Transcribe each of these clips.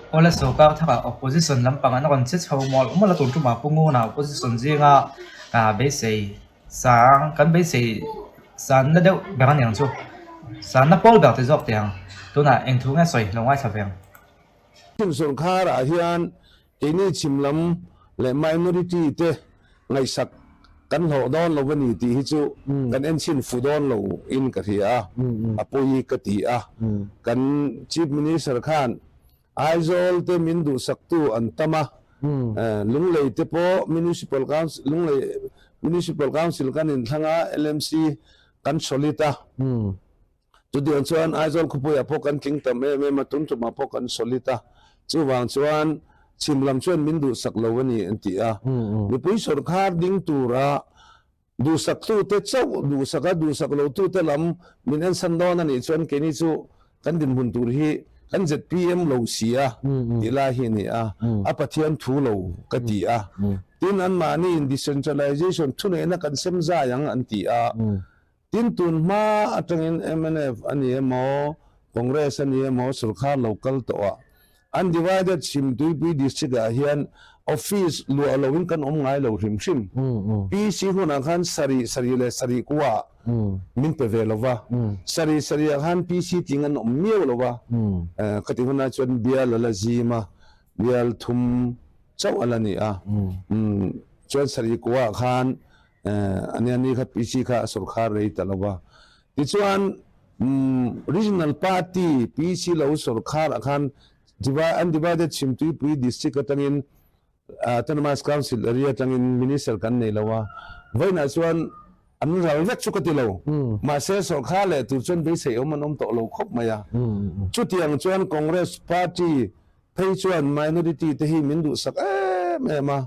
Awle sorkar tharah opposition lampang an rawn che chho mawlh mawlh a, tun tumah Pu Nguna opposition zinga beisei sang kan beisei sanna deuh ber a ni ang chu, sanna pawl ber ti zawk teh ang, tunah eng thu nge sawi lo ngaithla ve ang. Chhim sorkarah hian Keini chhim lam leh minority te ngaihsak kan hlawh dawn lo a ni tih hi chu kan enchhin fu dawn lo in ka hria a, a pawi ka ti a. Kan Chief Minister khan Aizawl te min duhsaktu an tam a, Lunglei te pawh Municipal Council Lunglei Municipal Council kan inthlang a, LMC kan solid a. Chutiang chuan Aizawl khawpuiah pawh kan tling tam em em a, tun tumah pawh kan solid a, chuvang chuan chhim lam chuan min duhsak lo a ni an ti a. Mipui sawrkar ding tura duhsaktute chauh duhsak a, duhsak lotute lam min ensan dawn a nih chuan keini chu kan dinhmun tur hi kan zpm lo si a tih lai hi a ni a, a Pathian thu lo ka ti a. Tin, anmahniin decentralization thuneihna kan sem zai ang an ti a. Tin, tun hma atangin mnf a ni emaw, Congress a ni emaw sorkar lo kal tawh a, Undivided Chhimtuipui District ah hian office luah loin kan awm ngai lo hrim hrim. PC hunah khan sarih sarih leh sarih kuaah min pe ve lo va, sarih sarih ah khan PC tling an awm miau lo va, khati hunah chuan bial a la zim a, bial thum chauh a la ni a, chuan sarih kuaah khan Ania ni kha PC kha a sawrkhar rei ta lo va. Tichuan Regional Party PC lo sawrkhar ah khan Undivided Chhimtuipui District atangin Autonomous Council area atangin Minister kan nei lo a. Vawiinah chuan an ral vek chu ka ti lo. Mahse sawrkhar leh tur chuan beisei awm an awm tawh lo khawp mai a. Chutiang chuan Congress Party phei chuan minority te hi min duhsak em em a.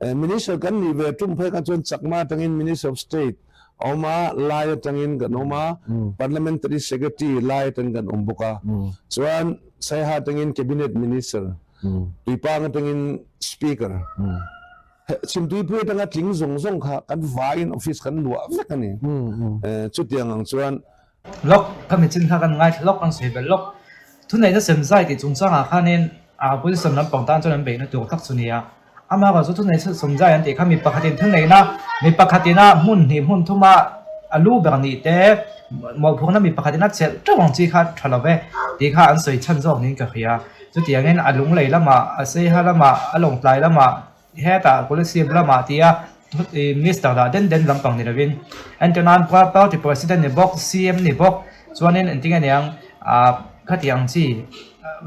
Minister kan nih ve tum phei kha chuan Chakma atangin Minister of State a awm a, Lai atangin kan awm a, Parliamentary Secretary Lai atangin kan awm bawk a. Chuan Saiha atangin Cabinet Minister, Tuipang atangin Speaker. Chhimtuipui atanga tling zawng zawng kha kan vaiin office kan luah vek a ni. Chutiang ang chuan Lawk, ka michin kha kan ngaithla lawk, kan sawi belh lawk. Thuneihna sem zai tih chungchangah khanin a opposition lampang tan chuan an beihna tur tak chu nia. Amaherawhchu chu thuneihna sem zai an tih kha mi pakhatin thuneihna, mi pakhatina hmun hnih hmun thuma a lu ber nih te, mawhphurhna mi pakhatin a chelh teuh ang chi kha tha lo ve tih kha an sawi chhan zawk niin ka hria. Chutiangin a lunglei lamah, a seiha lamah, a lawngtlai lamah, Hetah Kolasib lamah tia Minister dah den den lampang ni lovin entirnan Party President ni bawk, CM ni bawk chuanin engtin nge niang khati ang chi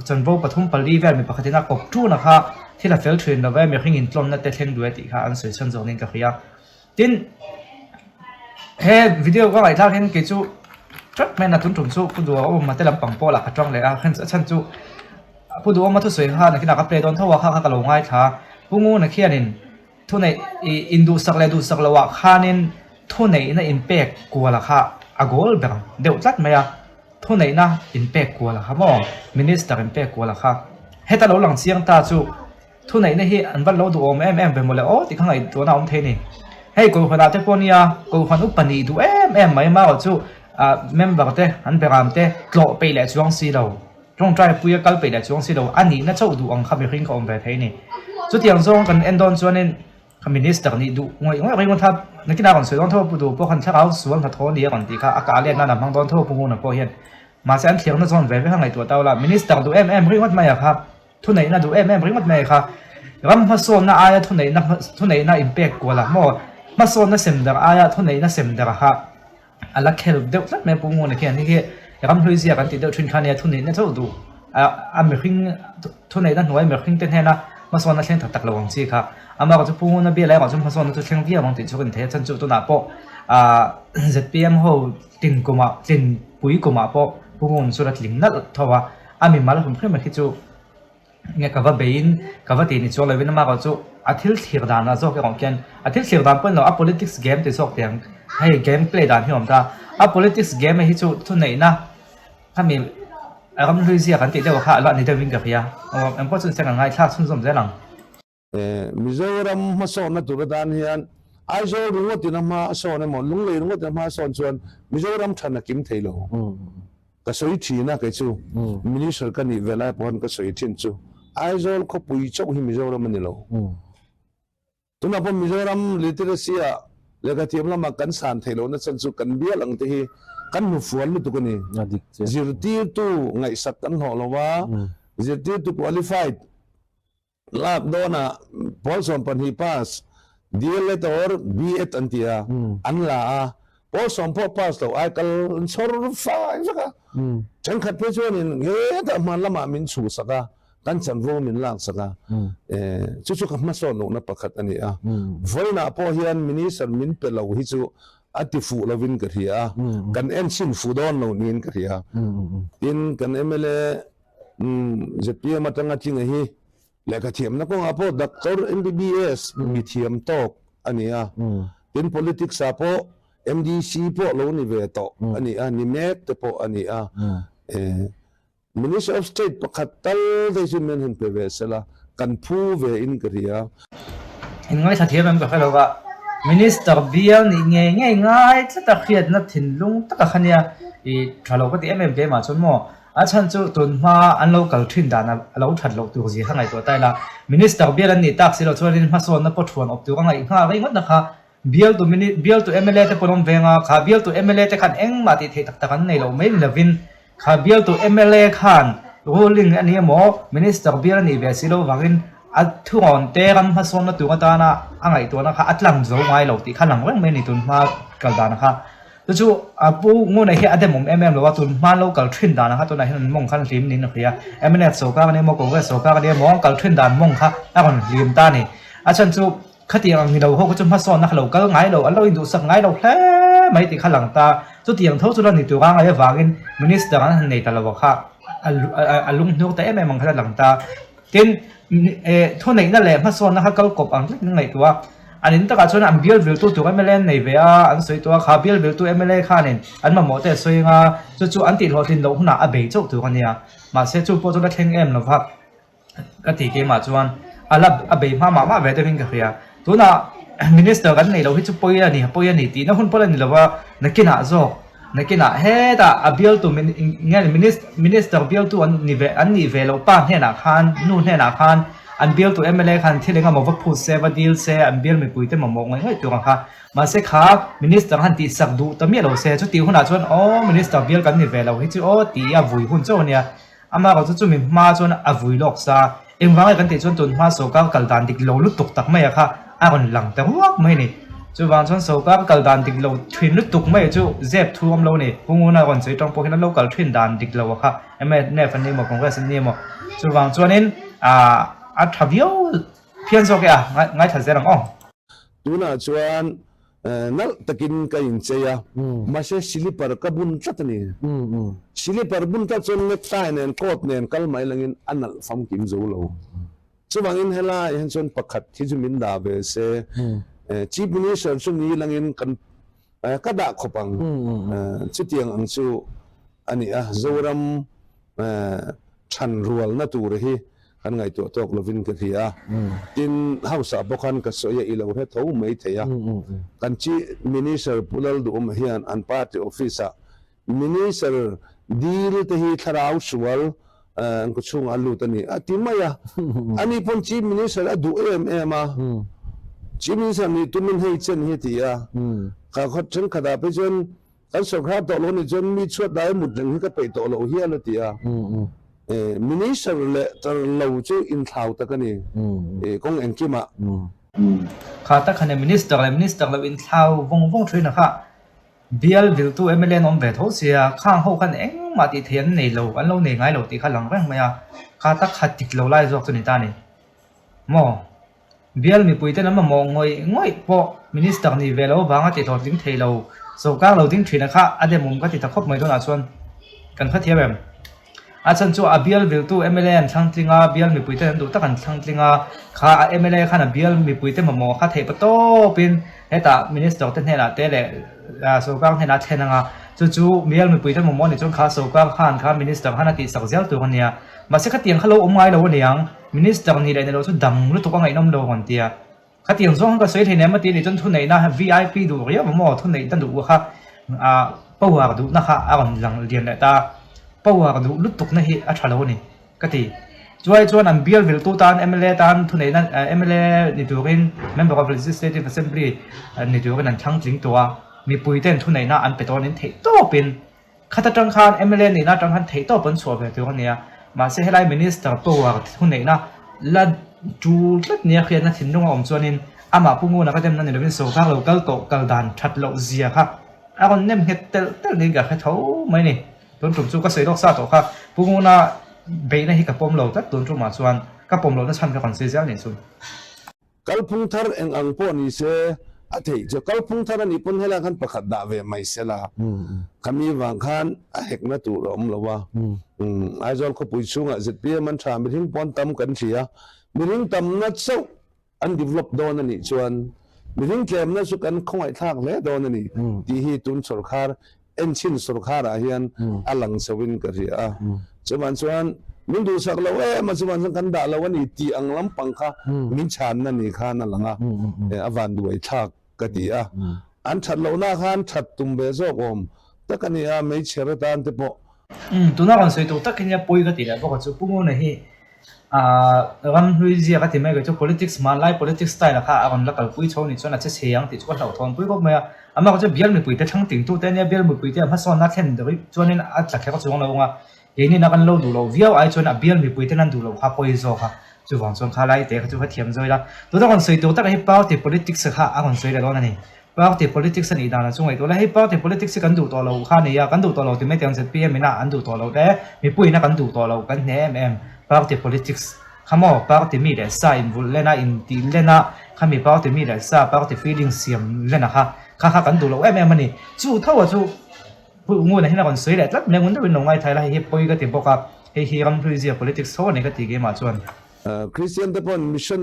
chanvo pathum pali vel mi pakhatin a kawp tuna kha thil a fel thin lo ve mihring intlawmna te thleng duai tih kha an sawi chhan zawk niin ka hria. Tin, he video ka ngaihthlak hian kei chu tlat mai a tun tum chu Pu Duhawma te lampang pawh lah ka tang leh a, a chhan chu Pu Duhawma thusawi kha nakinah ka play dawn tho a kha kha ka lo ngaithla a, Pu Nguna khianin thuneih ih induhsak leh duhsak loh ah khanin thuneihna inpek kuala kha a goal ber deuh tlat mai a, thuneihna inpek kuala kha maw minister inpek kuala kha heta lo lang chiang ta chu. Thuneihna hi an va lo duhawm em em ve mawle aw tih kha ngaihtuahna a awm thei a ni. Hei Kohhranah te pawh nia Kohhran upa nih duh em em mai marawh chu ah member te an beram te tlawh peih leh chuang si lo, tawngtai puia kal peih leh chuang si lo a nihna chauh duh ang kha mihring kha awm ve thei a ni. Chutiang zawng kan en dawn chuanin kha minister nih duh ngawih ngawih ringawt kha nakinah rawn sawi dawn tho a pu duh pawh khan thlarau sual hnathawh a ni a rawn tih kha a kah let nan a hmang dawn tho a pu Nguna pawh hian. Mahse an thliarna zawn ve ve kha ngaihtuah ta ula minister duh em em ringawt mai a kha. Thuneihna duh em em ringawt mai kha ram hmasawnna aia thuneihna thuneihna inpek kual a maw hmasawnna sem dar aia thuneihna sem dar kha a la khel deuh tlat mai a Pu Nguna khian hei hi ram hlui zia kan tih deuh thin kha nia thuneihna chauh duh a a mihring thuneihna hnuai mihring te hnena hmasawnna thleng tak tak lo ang chi kha amaherawhchu Pu Nguna bial erawh chu hmasawnna chu thleng viau ang tih chu ka inthei a chhan chu tunah pawh ah zpm ho tlin kumah tlin pui kumah pawh Pu Nguna chu la tling nalh tho a. A mimal hrim hrim hi chu nge ka va beiin ka va tih ni chuang lovin amaherawh chu a thil thlir danah zawk erawh khian a thil thlir dan pawh ni lo a politics game ti zawk tiang hei game play dan hi a awm ta a politics game hi chu thuneihna khami a ram hlui zia kan tih deuh kha a la ni deuhin ka hria aw engpawh chu niseng ka ngaithlak chhunzawm zel ang. Mizoram hmasawnna tur atan hian Aizawl ringawtin a hma a sawn emaw Lunglei ringawtin a hma a sawn chuan Mizoram than a kim thei lo. Ka sawi thin a kei chu Minister ka nih ve lai pawh khan ka sawi thin chu. Aizawl khawpui chauh hi Mizoram a ni lo. Tunah pawh Mizoram literacy ah lehkhathiam lamah kan san theih lohna chhan chu kan bial ang te hi kan hnufual lutuk a ni. Zirtirtu ngaihsak kan hlawh lo a, zirtirtu qualified lak dawnah pawl 12 pass, DLEd or BEd an ti a, an la a, pawl sawm pawh pass lo ai kal an chhawr fai vek a. Thenkhat phei chuanin hetah hman lamah min chhuhsak a, kan chanvo min laksak a, chu chu ka hmasawn lohna pakhat a ni a. Vawiinah pawh hian Minister min pe lo hi chu a ti fuh lovin ka hria a, kan enchhin fuh dawn lo niin ka hria. Tin, kan mla zpm atanga tlinga hi lehkha thiamna kawngah pawh Doctor MBBS mi thiam tawk a ni a, tin politics ah pawh MDC pawh lo ni ve tawh a ni a, ni mek te pawh a ni a. Minister of State pakhat tal te chu min han pe ve sela, kan phu ve in ka hria. In ngaithla thiam em ka hre lo va, Minister bial nih ngei ngei ngai tlat a hriatna thinlung taka kha nia i tha lo ka ti em em keimah chuan maw, a chhan chu tun hma an lo kal thin dan a lo that loh tur zia kha ngaihtuah ta ila, Minister bial an nih tak si lo chuanin hmasawnna pawh thuan awp tur a ngaih nghal ringawt na kha Bialtu mini bialtu mla te pawn awm veng a, kha bialtu mla te khan engmah tih theih tak tak an nei lo mai ni lovin kha bialtu mla khan ruling a ni emaw minister bial a nih ve si lo vangin a thurawn te ram hmasawnna tur atana a ngaihtuahna kha a tlang zo ngai lo tih kha lang reng mai a ni tun hma kal dan kha. Chu chu a pu Nguna hi a demawm em em lo a, tun hma lo kal thin dan kha tunah hian an mawng khan hlim niin a hria. Mnf sawrkar a ni emaw Congress sawrkar a ni emaw an kal thin dan mawng kha a rawn hlim ta a ni. A chhan chu Khatiang ang ni lo ho kha chu hmasawnna kha lo kal ngai lo, an lo induhsak ngai lo hle mai tih kha lang ta. Chutiang tho chu la ni tur a ngai avangin Minister an han nei ta lo a kha a lunghnur ta em em ang kha la lang ta. Tin, thuneihna leh hmasawnna kha kal kawp ang tlatin ngaihtuah a, an in takah chuan an bial viltu tur mla an nei ve a, an sawi tawh a, kha bial viltu mla khanin an mamawh te a sawi anga chu chu an tihhlawhtlin loh hunah a bei chauh tur a nia. Mahse chu pawh chu la thleng em lo va. Ka ti keimah chuan a la a bei hma mah mah ve deuhin ka hria. Tunah Minister kan neih loh hi chu pawi a ni, pawi a ni tihna hun pawh la ni lova, nakinah zawk, nakinah hetah a bialtu nge Minister bialtu an ni ve an nih ve loh pa hnenah khan, nu hnenah khan an bialtu mla khan thil engemaw va phut se, va dil se, an bial mipuite mamawh ngaih ngaih tur ang kha. Mahse kha Minister han tihsak duh ta miah lo se, chutih hunah chuan aw Minister bial kan ni ve lo hi chu aw tih a vui hun chauh a nia. Amah erawh chu chumi hma chuan a vui lawk sa. Engvang nge kan tih chuan tun hma sawrkar kal dan dik lo lutuk tak mai a kha a rawn lang ta ruak mai a ni. Chuvang chuan sawrkar kal dan dik lo thin lutuk mai chu zep thu awm lo a ni. Pu Nguna rawn sawi tang pawh hian an lo kal thin dan dik lo a kha mnf an ni emaw Congress an ni emaw. Chuvang chuanin a tha viau phian zawk e a, ngaithla zel ang aw. Tunah chuan Nalh takin ka inchei a, mahse silipar ka bun tlat a ni. Silipar bun tlat chuan necktie nen coat nen kal mai langin a nalh famkim zo lo. Chuvangin helai hian chuan pakhat hi chu min dah ve se, Chief Minister chu ni langin kan ka dah khawp ang. Chutiang ang chu a ni a, Zoram than rualna tur hi Kan ngaihtuah tawk lovin ka hria a, tin House ah pawh khan ka sawi a, i lo hre tho mai thei a. Kan Chief Minister Pu Lalduhawma hian an party office ah Minister dil te hi thlarau sual an khaw chhungah a lut a ni a ti mai a. Ani pawn Chief Minister a duh em em a, Chief Minister nih tumin hei chen hi a ti a, ka khaw thenkhat ah phei chuan Kan sawrkar tawh lo nih chuan mi chhuat dai mut reng hi ka peih tawh loh hial a ti a. Minister leh tar lo chu inthlau tak a ni kawng engkimah. Kha tak han e Minister leh Minister lo inthlau vawng vawng thin a kha. Bial viltu mla an awm ve tho sia, khang ho khan engmah tih theih an nei lo, an lo nei ngai lo tih kha lang reng mai a. Kha tak kha tik lo lai zawk chu ni ta a ni. Maw? Bial mipuiten an mamawh ngawih ngawih pawh Minister nih ve lo avanga tih hlawhtling thei lo sawrkar lo ding thin a kha a demawm ka ti ta khawp mai tunah chuan kan hrethiam em? A chhan chu a bial viltu mla an thlang tling a, bial mipuiten an duh tak an thlang tling a, kha a mla khan a bial mipuite mamawh kha theih pa tawpin hetah Minister te hnenah te leh sawrkar hnenah a thlen ang a, chu chu bial mipuite mamawh nih chuan kha sawrkar khan kha Minister khan a tihsak zel tur a nia. Mahse khatiang kha lo awm ngai lo a niang. Minister nih leh ni lo chu dang lutuk a ngaihnawm lo rawn ti a. Khatiang zawng ka sawi thei nem a ti a nih chuan thuneihna vip duh riau ang maw thuneihna duh kha ah power duhna kha a rawn lang lian leh ta a. Power duh lutukna hi a tha lo a ni ka ti. Chuai chuan an bial viltu tan mla tan thuneihna mla ni turin Member of Legislative Assembly ni turin an thlang tling tawh a, mipui ten thuneihna an pe tawnin theih tawpin khat atang khan mla nihna atang khan theih tawp an chhuah ve tur a ni a. Mahse helai Minister power thuneihna la tul tlat nia hriatna thinlung a awm chuanin amah Pu Nguna ka demna ni lovin sorkar lo kal tawh kal dan that loh zia kha a rawn nem nghet telh telh niin ka hre tho mai a ni. Tun tum chu ka sawi lawk sa tawh kha, Pu Nguna beihna hi ka pawm lo tlat tun tumah chuan ka pawm lohna chhan ka rawn sawi zel nih chu. Kalphung thar eng ang pawh ni se a theih chu kalphung thar a nih pawn helai khan pakhat dah ve mai se la, khami vang khan a hekna tur a awm lo a. Aizawl khawpui chhungah zpm an tha mihring pawn tam kan hria, mihring tamna chauh an develop dawn a nih chuan mihring tlemna chu kan khawngaihthlak hle dawn a ni tih hi tun sawrkhar enchhin sawrkharah hian a lang chhoin ka hria a. Chuvang chuan min duhsak lo em a, chuvang chuan kan dah lo a ni tih ang lampang kha min chhanna ni khan a lang a, a vanduaithlak ka ti a. An that lohna khan that tum ve zawk awm tak a ni a, meichher atan te pawh. Tuna rawn sawi tur tak hi nia pawi ka ti leh bawk a chu Pu Nguna hi Aah ram hlui ziak a ti mai kei chu politics hmanlai politics style ah kha a rawn la kalpui chho ni chuan a che chhe ang tih chu ka hlauhthawn pui khawp mai a. Amah kha chu bial mipuite thlang tingtu te ania bial mipuite a hmasawnna thlen deuh chuanin a tla kher chuang lo ang a. Keinin a kan lo duh loh viau ai chuan a bial mipuite nan duh loh kha pawi zawk a. Chuvang chuan kha lai te kha chu ka thiam zawi la. Tuna rawn sawi tur takah hi party politics kha a rawn sawi leh dawn a ni. Party politics a nih danah chu ngaihtuah la, hei party politics hi kan duh tawh lo kha a ni a, kan duh tawh lo ti mai teh ang zpm ina an duh tawh lo te, mipuiin a kan duh tawh lo kan hne em em. Party politics kha maw party mi leh sa invulh len a, intih len a, khami party mi leh sa party feeling siam len a kha, kha kha kan duh lo em em a ni. Chu tho a chu Pu Nguna hian a rawn sawi leh tlat mai a, ngun deuhin lo ngaithai la, hei hi pawi ka ti bawk a, hei hi ramhlui zia politics tho a ni ka ti keimah chuan. Christian te pawn mission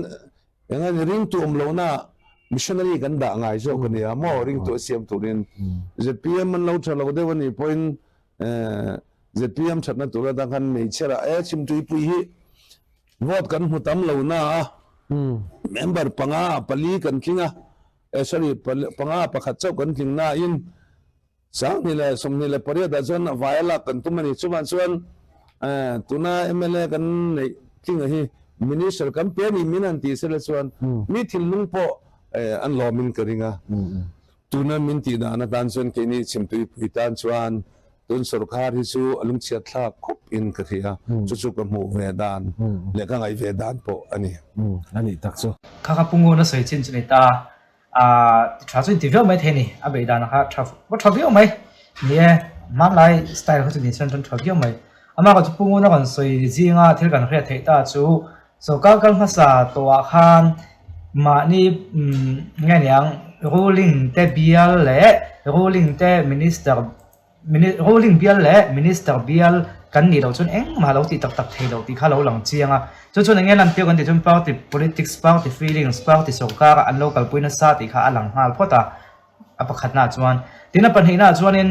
Eng a ni ringtu awm lohna missionary kan dah ngai zawk a nia maw ringtu a siam turin zpm an lo tha lo deuh a nih pawhin zpm thatna tur atang khan hmeichhe rah e chhimtuipui hi vote kan hmu tam lo na a member panga pali kan tling a eh sorry panga pakhat chauh kan tling na in 2028 ah chuan a vai a lak kan tum a ni. Chuvang chuan tuna mla kan neih tlinga hi Minister kan pe a ni min han tih sela chuan mi thinlung pawh an lawmin ka ring a. Tuna min tih dan atan chuan keini Chhimtuipui tan chuan tun sorkar hi chu a lungchhiat thlak khawp in ka hria. Chu chu ka hmuh ve dan leh ka ngaih ve dan pawh a ni. A nih tak chu. Kha kha Pu Nguna sawi chin chu ni ta. Aaa tha chu inti viau mai thei a ni, a beih dan kha tha va tha viau mai ni e, hmanlai style kha chu ni chuan tha viau mai. Amah kha chu Pu Nguna rawn sawi zinga thil kan hriat theih ta chu sorkar kal hmasa tawhah khan mahni umm nge niang ruling te bial leh ruling te minister Ruling bial leh Minister bial kan nih loh chuan engmah lo tih tak tak thei loh tih kha lo lang chiang a. Chu chuan enge lan piak an tih chuan party politics, party feelings, party sorkar an lo kalpui nasa tih kha a lang nghal phawt a, a pakhatnaah chuan. Tin a pahnihnaah chuanin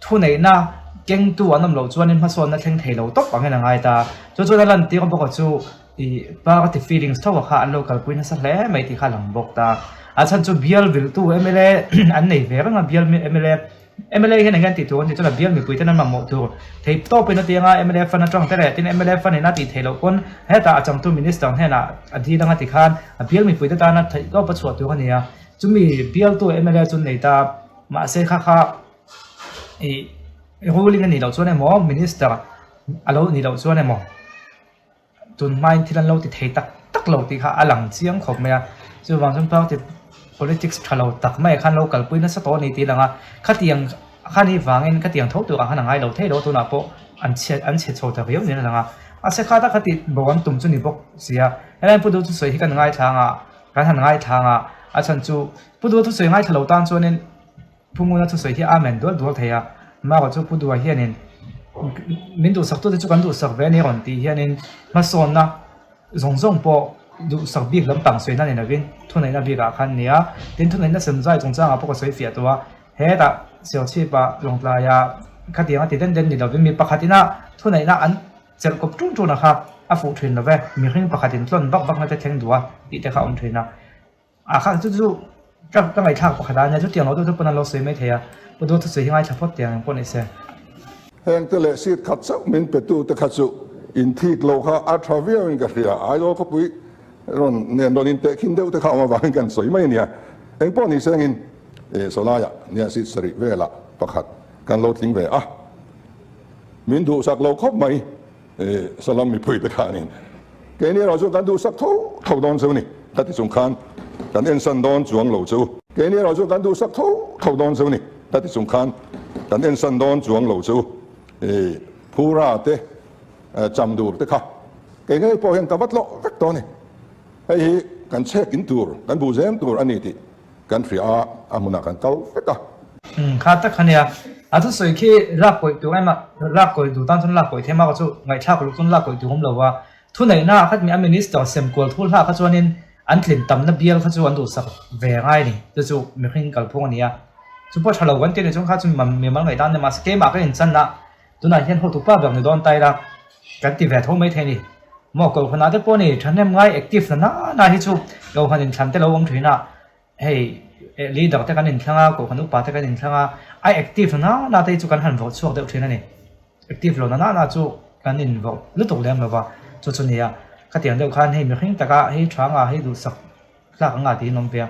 thuneihna kengtu an awm loh chuanin hmasawnna thleng thei lo tawp angin a ngai ta. Chu chuan a lantir bawk a chu ih party feelings tho kha an lo kalpui nasa hle mai tih kha a lang bawk ta. A chhan chu bial viltu mla an nei ve reng a, bial mla Mla hian eng nge an tih tur an tih chuan a bial mipui ten an mamawh tur thei tawpin a ti anga mla fund atang te leh tin mla fund in a tih theih loh pawn hetah a changtu minister hnenah a dil anga tikhan a bial mipui te tana theih tawp a chhuah tur a ni a, chumi bialtu mla chu an nei ta mahse kha kha ih ruling a nih loh chuan emaw minister a lo nih loh chuan emaw. Tun hmain thil an lo ti thei tak tak lo tih kha a lang chiang khawp mai a, chuvang chuan party politics tha lo tak mai khan lo kalpui nasa tawh a ni tih a lang a, khatiang khan hi vangin khatiang tho turah khan a ngai lo thei lo tunah pawh an chhe an chhe chho ta riau niin a lang a, mahse kha tak kha tih bo an tum chu ni bawk si a, helai Pu Duh thusawi hi kan ngaithla ang a, kan han ngaithla ang a, a chhan chu Pu Duh thusawi ngaithla lo tan chuanin. Pu Nguna thusawi hi amen dual dual thei a, Maro chu Pu Dua hianin min duhsaktute chu kan duhsak ve a ni rawn tih hianin hmasawnna zawng zawng pawh duhsak bik lampang sawi na ni lovin thuneihna bikah khan a ni a, tin thuneihna semzai chungchangah pawh ka sawi fiah tawh a, hetah Serchhipa Lawngtlaia khatiang a ti den den ni lovin mi pakhat ina thuneihna an chelh kawp ṭun ṭun a kha a fuh ṭhin love, mihring pakhatin tlawn vak vakna te thleng duh a tih te kha a awm ṭhin a. A kha chu chu ka ka ngaihthlak pakhat a nia chutiang lo deuh deuh pawn an lo sawi mai thei a, Pu Duh thusawi hi ngaithla phawt tiang ang pawh ni se. Heng te leh seat khat chauh min pe tu te kha chu. Inthik loh kha a tha viauin ka hria. Aizawl khawpui rawn nen rawn intehkhin deuh te kha awm avangin kan sawi mai a nia. Engpawh ni sengin sawlaiah nia seat sarih velah pakhat kan lo tling ve a. Min duhsak lo khawp mai Salam mipui te khanin. Keini erawh chu kan duhsak tho tho dawn chu ni. Ka ti chung khan kan ensan dawn chuang lo chu. Keini erawh chu kan duhsak tho tho dawn chu ni. Ka ti chung khan kan ensan dawn chuang lo chu. Phura te cham dur te kha kei ngei pawh hian ka va tlawh vek tawh a ni. Hei hi kan chhek in tur, kan buh zem tur a ni tih kan hria a, a hmunah kan kal vek a. Umm kha tak kha nia, a thusawi khi lak kawih tur em a, lak kawih duh tan chuan lak kawih theih mak a chu ngaihthlak loh chuan lak kawih tur awm lo a, thuneihna ah khat mi a minister sem kual thu hlak kha chuanin an tlin tamna bial kha chu an duhsak ve ngai a ni, chu chu mihring kalphung a ni a, chu pawh tha lo kan ti a nih chuan kha chu mimal ngaihdan a ni mahse keimah ka inchan a, tunah hian hotu pa ber ni dawn ta ila kan ti ve tho mai thei a ni. Maw Kohhranah te pawh ni thahnem ngai active na na hi chu Kohhran inthlan te lo awm thin a, hei leader te kan inthlang a, Kohhran upa te kan inthlang a, a active na na te hi chu kan han vawrh chhuak deuh thin a ni. Active lo na na na chu kan invawrh lutuk lem lo va, chu chu nia khatiang deuh khan hei mihring taka hei tha nga hei duhsak tlak anga tiin awm ve a.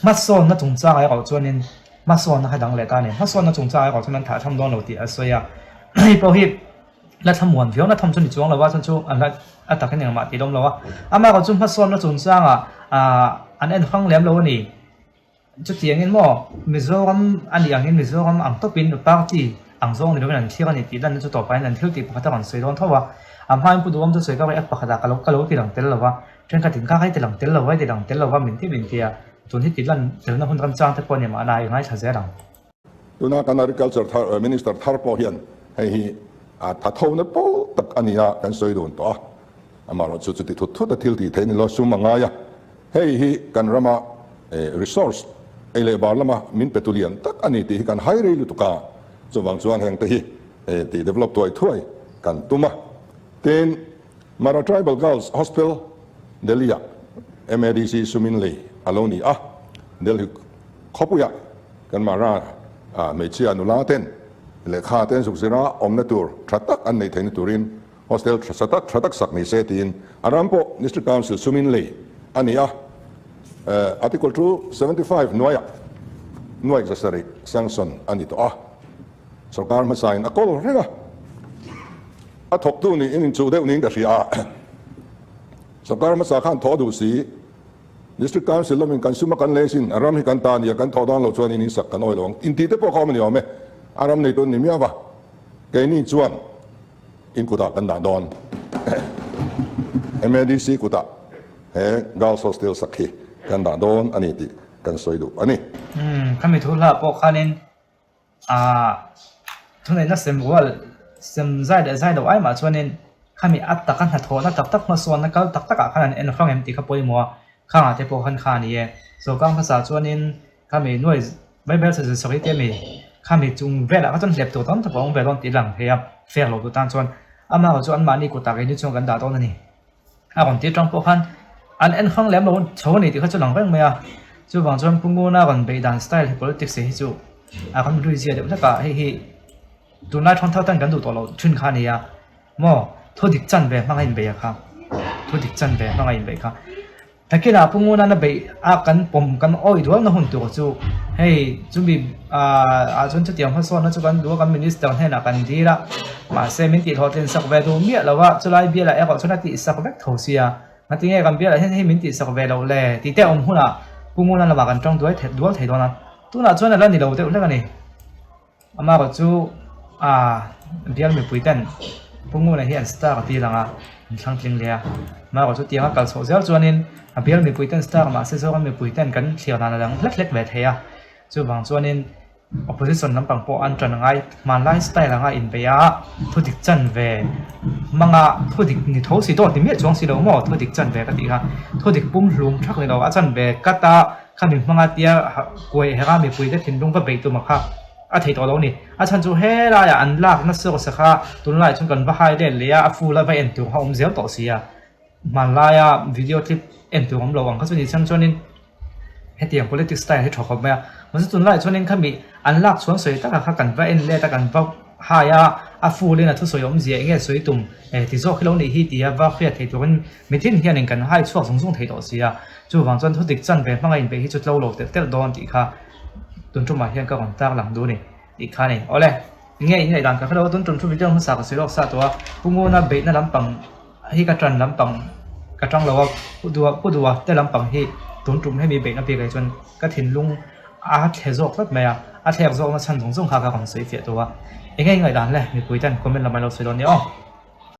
Hmasawnna chungchang erawh chuanin hmasawnna kha dang leh ta a ni. Hmasawnna chungchang erawh chuan an thah tham dawn lo tih a sawi a, hei pawh hi la thlamuan viau na tham chu ni chuang lo a, chuan chu an la a takin engmah tih lawm lo a. Amaherawh chu hmasawnna chungchangah ah an en hrang lem lo a ni. Chutiangin maw Mizoram a nih angin Mizoram ang tawpin party ang zawng ni lovin an thlir a ni tih lanna chu tawpah hian an thil tih pakhat a rawn sawi dawn tho a. A hmain Pu Duhawm chu sawi ka app pakhatah ka lo ka lo ti lang tel lo va, thenkhat in kha kha i ti lang tel lo va i ti lang tel lo va min ti min ti a, tun hi ti lan telna hun ramchang te pawh a ni mahna i ngaithla zel ang. Tuna kan Agriculture thar Minister thar pawh hian hei hi a tha tho na pawl tak a ni a kan sawi dun tawh a, amaherawhchu chu chuti thut thut a thil tih theih ni lo sum a ngai a. Hei hi kan rama resource ei leh bar lama min pe tu lian tak a ni tih hi kan hai rei lutuk a, chuvang chuan hengte hi tih develop thuai thuai kan tum a. Tin, Mara Tribal Girls Hostel Delhi-ah MADC sumin lei a lo ni a, Delhi khawpuiah kan Mara hmeichhia nula ten lehkha te an zuk zir a, awmna tur tha tak an neih theihna turin Hostel tha tak tha tak sak ni se tiin a ram pawh District Council sumin lei a ni a. Article 275 hnuaiah nuaih zasarih sanction a ni tawh a. Sorkar hmasain a kawl reng a, a thawktu niin inchuh deuh niin ka hria a. Sorkar hmasa khan thawh duh si, District Council lamin kan suma kan lei sin, a ram hi kan ta a ni a, kan thawh dawn loh chuan in insak kan awih lo ang intih te pawh kha awm a ni awm e. A ram neitu an ni miau va, keini chuan In kutah kan dah dawn. MADC kutah he Girls Hostel sak hi kan dah dawn a ni tih kan sawi duh a ni. Umm, khami thu hlah pawh khanin aah thuneihna sem rual sem zai leh zai loh ai mah chuanin khami a taka hnathawhna tak tak hmasawnna kal tak takah khan an en hrang em tih kha pawimawh a, khangah te pawh khan kha a ni e. Sawrkar hmasa chuanin Khami nuai Bible sa zir sawi te mi khami chung velah kha chuan hlep tur tam tak a awm ve dawn tih lang thei a, fair lo tur tan chuan amah erawh chu anmahni kutah keini chuan kan dah dawn a ni. A rawn tir tang pawh khan an en hrang lem lo chho a ni tih kha chu lang reng mai a, chuvang chuan Pu Nguna rawn beih dan style hi politics hi chu a rawn hlui zia deuh hlek a, hei hi tunlai thawntho tan kan duh tawh loh thin kha a ni a maw thu dik chan ve hmang a inbeih a kha thu dik chan ve hmang a inbeih kha. Nakinah Pu Ngunana beih a kan pawm kan awih dualna hun tur chu hei chumi ah chuan chutiang hmasawnna chu kan duh a kan minister hnenah kan dil a mahse min tih hlawhtlin sak ve duh miah lo a chulai bialah erawh chuan a tih sak vek tho sia ngatinge kan bialah hian hei min tih sak ve loh le tih te a awm hunah Pu Nguna lamah kan tawng duai dual thei dawn a tunah chuan a la ni lo deuh hlek a ni. Amaherawh chu aaa bial mipui ten Pu Nguna hi an star a ti lang a, an thlang tling leh a. Amaherawh chu tianga kal chhoh zel chuanin a bial mipui ten star mahse Zoram mipui ten kan thlir dan a dang hlek hlek ve thei a. Chuvang chuanin opposition lampang pawh an tan angai hmanlai style anga inbeih a, thu dik chan ve hmanga thu dik ni tho si dawt ni miah chuang si lo maw thu dik chan ve ka tih kha thu dik pum hlum thak ni lo a chan ve cut a khami hmanga tia kuai hera mipui te thinlung va beih tum a kha. A thei tawh lo a ni. A chhan chu helaiah an lakna source kha tunlaiah chuan kan va hai let leh a, a full a va en tur kha a awm zel tawh si a. Hmanlaia video clip en tur awm lo ang kha chu ni chang chuanin hetiang politics style hi tha khawp mai a. Mahse tunlaiah chuanin khami an lak chhuan sawi taka kha kan va en let a, kan va. Hai a, a full in a thusawi awmzia eng nge sawi tum eh ti zawk hi lo nih hi tia va hriat thei turin mitin hianin kan hai chhuak zung zung thei tawh si a. Chuvang chuan thudik chan ve hmanga inbeih hi chu tlo lo telh telh dawn tih kha tun tumah hian ka rawn tar lang duh a ni tih kha a ni. Awle, eng nge in ngaihdan ka hrelo a, tun tum thu video hmasa ka sawi lawk sa tawh a, Pu Nguna beihna lampang hi ka tan lampang ka tang lo a, Pu Dua Pu Dua te lampang hi tun tum hemi beihna bik ah hi chuan ka thinlung a thle zawk tlat mai a, a thlek zawkna chhan zawng zawng kha ka rawn sawi fiah tawh a, eng nge in ngaihdan le mipui ten comment lamah ilo sawi dawn nia aw.